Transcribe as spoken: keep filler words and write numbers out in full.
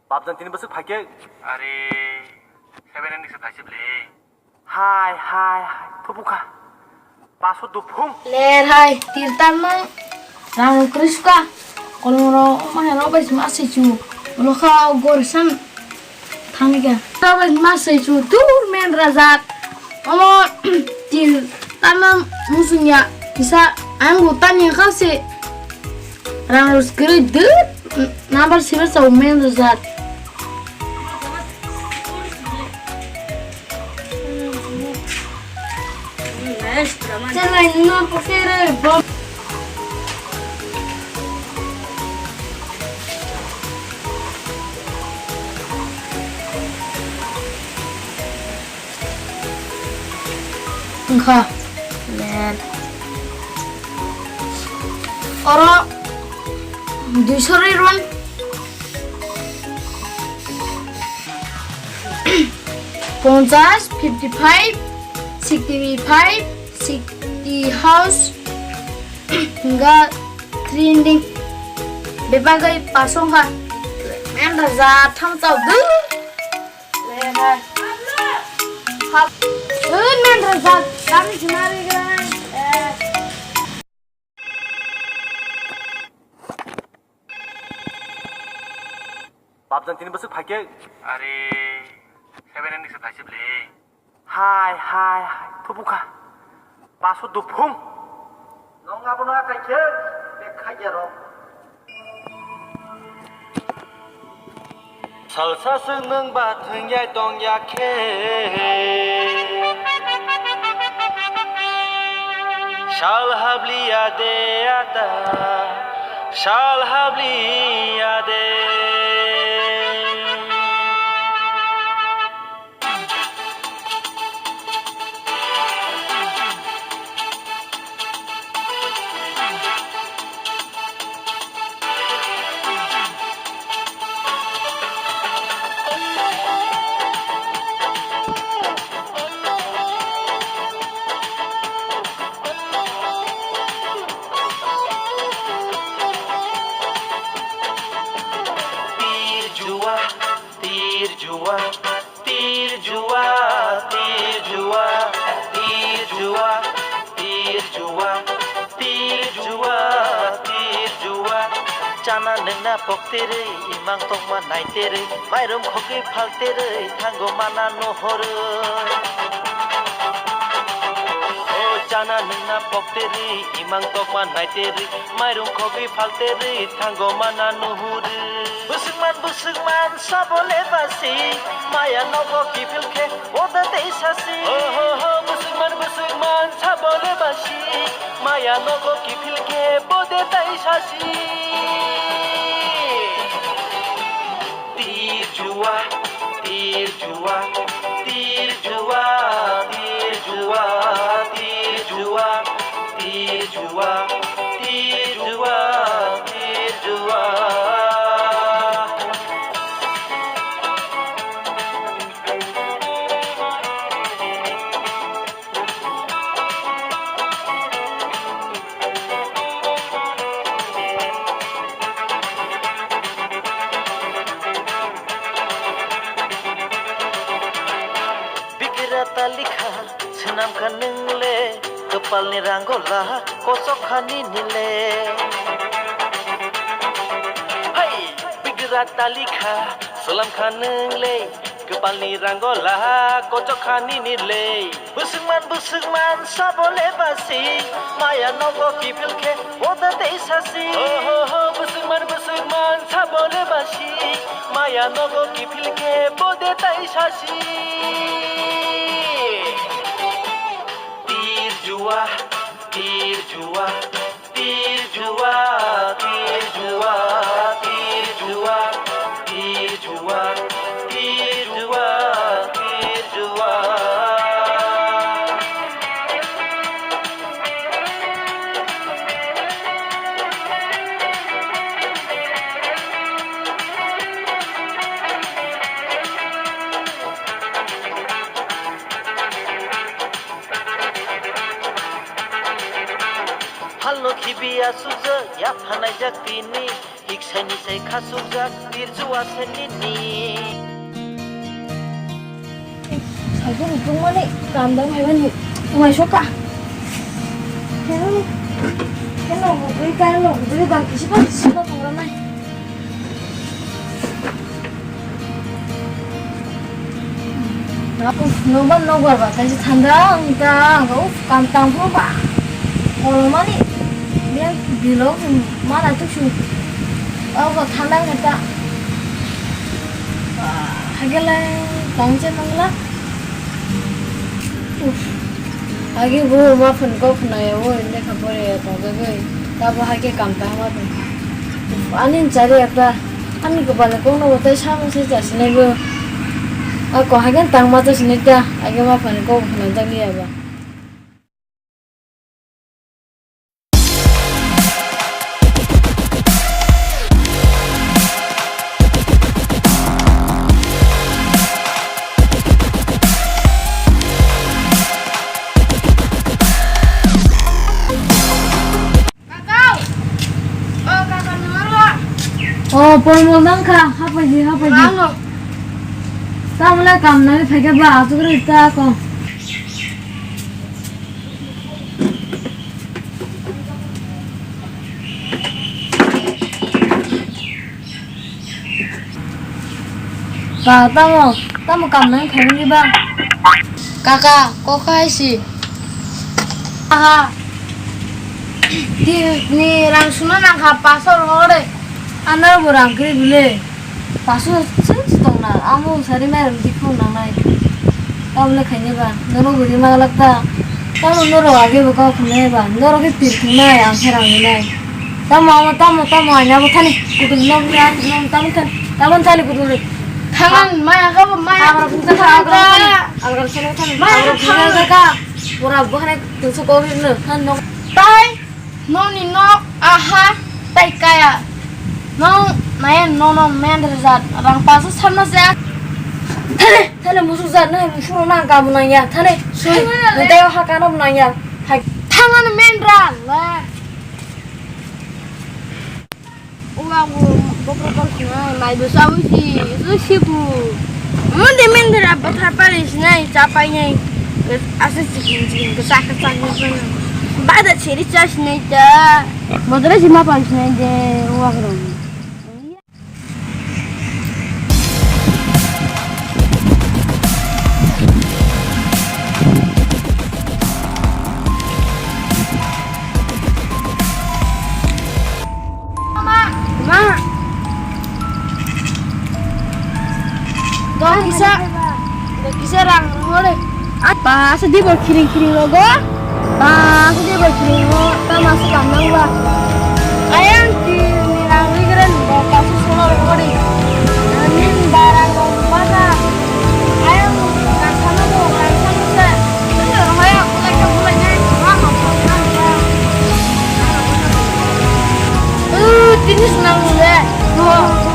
Babjan tini bwswk phaikhe? Are, seven ni se phaisibli. Hai, hai, hai, thubukha. Paso duphung. Ler hai, tirtarno. Rang kriska. Kolomro, ma hero bai ma se chu. Lokha gor san. Thangika. Bai ma se chu. Dur men rajak. Omo, tirtarno musungya. Kisa, ang utani khase. Rang rus kiri dur. Number seven sa men rajak. Chalai no pokere bom. Wngkha. Oro duiso rwi run. Ponchas, fifty five, sixty five, sixty house, hingga three ending. Bebagwi paso wngkha. Menda ja tham chau du. Leha. Hap. Ui, men rajak. Kami sinari gra. Eh. Babjan tini bwswk phaikhe? Are, seven ni se phaisibli. Hai, hai, hai, thubukha. Paso duphung. Nong abono akai khe, bek khaikhe rok. Salsa swk nwng ba thwngya tongya khe. Sal habliya de ada, sal habliya de. Tir jua, tir jua, tir jua, tir jua, tir jua, tir jua, tir jua, tir jua. Chana nwngna pokterwi, imang tokma naiterwi, mairum khogwi phalterwi, thango mana nuhorwi. O chana nwngna pokterwi, imang tokma naiterwi, mairum khogwi phalterwi, thango mana nuhorwi. Bwswkman, bwswkman, sabo le basi, maya nogo kiphil khe, boda tei sasi. Ho, ho, ho, bwswkman, bwswkman, sabo le basi, maya nogo kiphil khe, boda tei sasi. Tir jua, tir jua, tir jua, tir jua, tir jua, tir jua, tir jua, tir jua. Bigra talikha swnamkha nwng le, kwpalni rango la kochok kha nini le. Hai, bigra talikha swnamkha nwng le, kwpalni rango la kochok kha nini le. Bwswkman, bwswkman, sabo le basi, maya nogo kiphil khe, boda tei sasi. Ho, ho, ho, bwswkman, bwswkman, sabo le basi, maya nogo kiphil khe, boda tei sasi. Tir jua, tir jua, tir jua, tir jua, tir jua, tir jua, tir jua, tir jua. Khibi asukjak, yaphanai jak tini, hiksani sai khasukjak, tirju ase nini. Salbo hukung mani, kam dam hai mani, uai soka. Keno, keno hukui, keno hukui, dam kisi ba, kisi ba, pura nai. Uf, nokbar nokbar ba kaisa thanda wng ta, uf, kam tang phuru ba kolomani biyang bilok mana tusu. Abo thanda wng ta. Hagele tang je mangla. Uf. Agi bo ma phone kok khna ya, o lekha pore ya, tongjagwi. Tabo hai khe kam tangma tong. Uf, ani chari ekta, ani kopal kok no botai sama se chasinai bo. A ko hai khe tangma chasinai ta, agi ma phone kok khna jagwi ya ba. Kaka! O kaka, nungaro? O, pormol nangkha, hapaidi, hapaidi. Ano. Tamle kam nangwi phaikha ba, asukre ta ko. Ba, tamo, tamo kam nang khaimani ba? Kaka, kok hai si. Aha. Di, ni rang suna nang kha, paso ro de. Ano bo rang kri bile. Paso sung si tong na, amo sari mai ram di khong nang nai. Tamo le khaini ba, nono guri ma lak ta. Tamo noro age bo kok khne ba, noro ke tir khne nai, ang khe rang nai. Tamo, amo, tamo, tamo, anya bo thani, kutung nok ni, an, nok tamo thani, tamo thani kutung ni. Thangan, maya ka bo, maya. Agar kutung ka, agar thani, agar thani, thani, maya agar thani ka. Pura bo khane tungsu ko hir no, than nok. Tai, noni nok, aha, tai kaya. Nong, naya, nono, men rizat, rang paso sarna se. Thane, thane, musuk zat, nai, musuk na, kamu nang ya, thane, sui, thane, ntai, ha, kana, nang ya, hai. Thangan, men ra, la. Uwa go bokro bokro sinai, mai bo chawi si, so sibu. Mun de men de ra bothar pari sinai, cha pai nai. Asa chikin chikin, kasa kasa ni pano. Bada cheri cha sinai ta. Modra si ma pan sinai de, uwa go. Mama, ma. Dong kisa, dong kisa rang hore. Apa asa di bor kiring kiring logo? Ba, aku dia berkeringat, tak masuk kandang, Ba. Ayang, di nirang ligren, ba, kasu solar kori. Amin, barang, ba, bata. Ayang, kasana, ba, kasana, sa. Ini orang ayang, mulai ke mulai, nyai, mama, mama, mama. Eh, tini senang, mulai. Oh.